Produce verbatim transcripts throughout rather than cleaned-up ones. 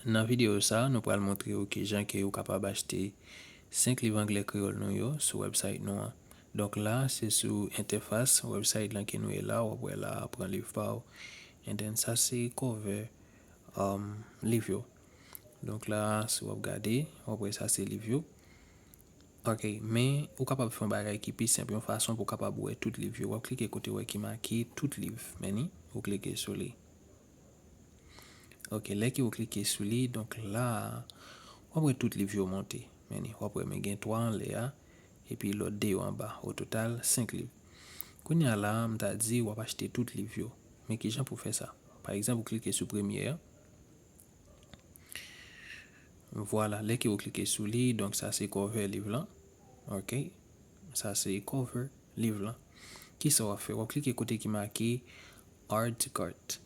Nan videyo sa, nou pral montre w kijan ke ou kapab achte senk liv anglè kreyòl nou yo sou website nou an. Donk la, se sou entèfas website lan ke nou ye la, w ap wè la, pran liv pa w. And then sa se cover, um, liv yo. Donk la, si w ap gade, w ap wè sa se liv yo. Ok, men ou kapab fè yon bagay ki pi senp, yon fason pou w kapab wè tout liv yo. W ap klike kote w wè ki make tout liv, men ni, ou klike sou li. Ok, lè ke w klike sou li, donk la, w ap wè tout liv yo monte. Men ni, w ap wè men gen twa anlè a, epi lòt de yo anba. O total, senk liv. Kounye a la, m ta di w ap achte tout liv yo. Men kijan pou fè sa? Pa egzanp, ou klike sou premye a. Vwala, lè ke w klike sou li, donk sa se cover liv lan. Ok, sa se cover liv lan. Kisa w ap fè? W ap klike kote ki make add to cart,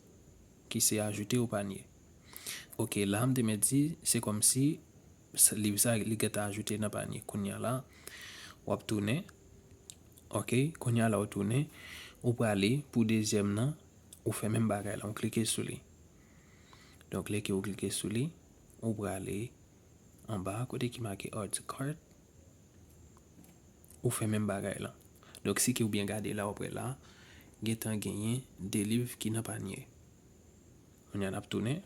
ki se ajoute o panye. Ok, la m te mèt di, se kòmsi s- liv sa li gentan ajoute nan panye. Kounye a la, w ap tounen. Ok, kounye a la w tounen, ou prale pou dezyèm nan, ou fè menm bagay la, ou klike sou li. Donk, lè ke ou klike sou li, ou prale anba kote ki make add to cart, ou fè menm bagay la. Donk, si ke ou byen gade la, w ap wè la, gentan genyen de liv ki nan panye. Kounye a n ap tounen.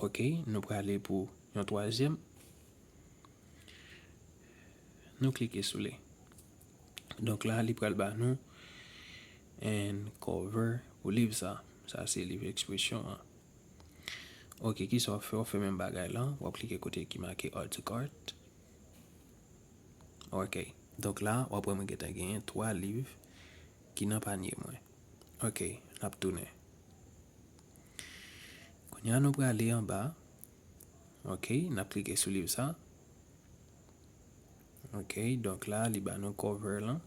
Ok, nou prale pou yon twazyèm. Nou klike sou li. Donk la, li pral ba nou and cover pou liv sa. Sa se liv ekspresyon an. Ok, kisa w ap fè? W ap fè menm bagay la. W ap klike kote ki make add to cart. Ok. Donk la, w ap wè mwen gentan genyen twa liv ki nan panye mwen. Ok, n ap tounen. Kounye a, nou prale anba. Ok, n ap klike sou liv sa. Ok, donk la, li ba nou cover lan.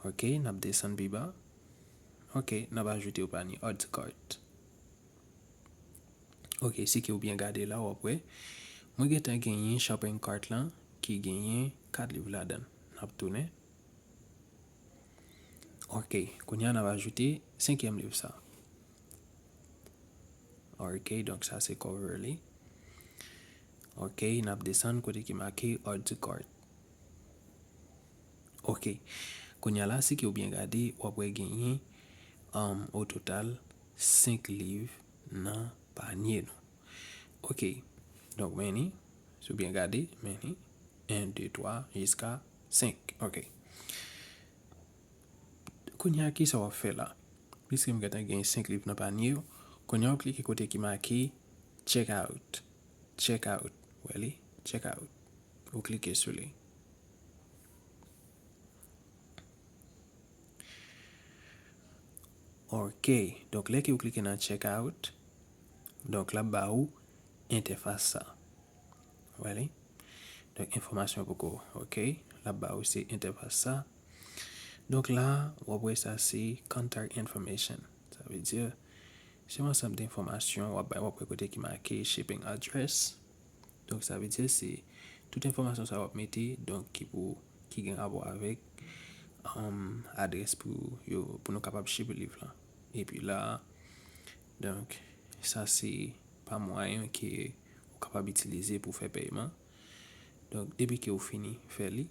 Ok, n ap desann pi ba. Ok, n ap ajoute o panye, add to cart. Ok, si ke ou byen gade la, w ap wè. Mwen gentan genyen shopping cart lan, ki genyen kat liv ladan l. N ap tounen. Ok, kounye a n ap ajoute senkyèm liv sa. Ok, donk sa se cover li. Ok, n ap desann kote ki make add to cart. Ok, kounye a la, si ke ou byen gade, w ap wè genyen, um, o total, senk liv nan panye nou. Ok, donk men ni, si w byen gade, men ni, en, de, twa, jiska senk. Ok. Kounye a, kisa w ap fè la? Piske m gentan gen senk liv nan panye yo, kounye a w klike kote ki make check out. Check out. Wè li? Check out. Ou klike sou li. Ok. Donk, lè ke ou klike nan check out, donk, l ap ba ou entèfas sa. Wè li? Donk, enfòmasyon poko, ok. L ap ba ou se entèfas sa. Donk, la, w ap wè sa se contact information. Sa vle di, se yon ansanm de enfòmasyon w ap bay, w ap wè kote ki make shipping address. Donk, sa vle di se tout enfòmasyon sa w ap mete, donk, ki pou, ki gen rapò avèk, um, adrès pou yo, pou nou kapab ship liv lan. Epi la, donk, sa se pa mwayen ke ou kapab itilize pou fè pèyman. Donk, depi ke ou fini fè li,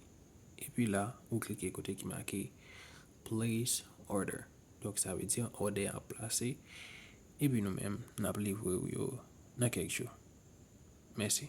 epi la, ou klike kote ki make place order. Donk, sa vle di òdè a ap plase, epi nou menm, n ap livre w yo nan kèk jou. Mèsi.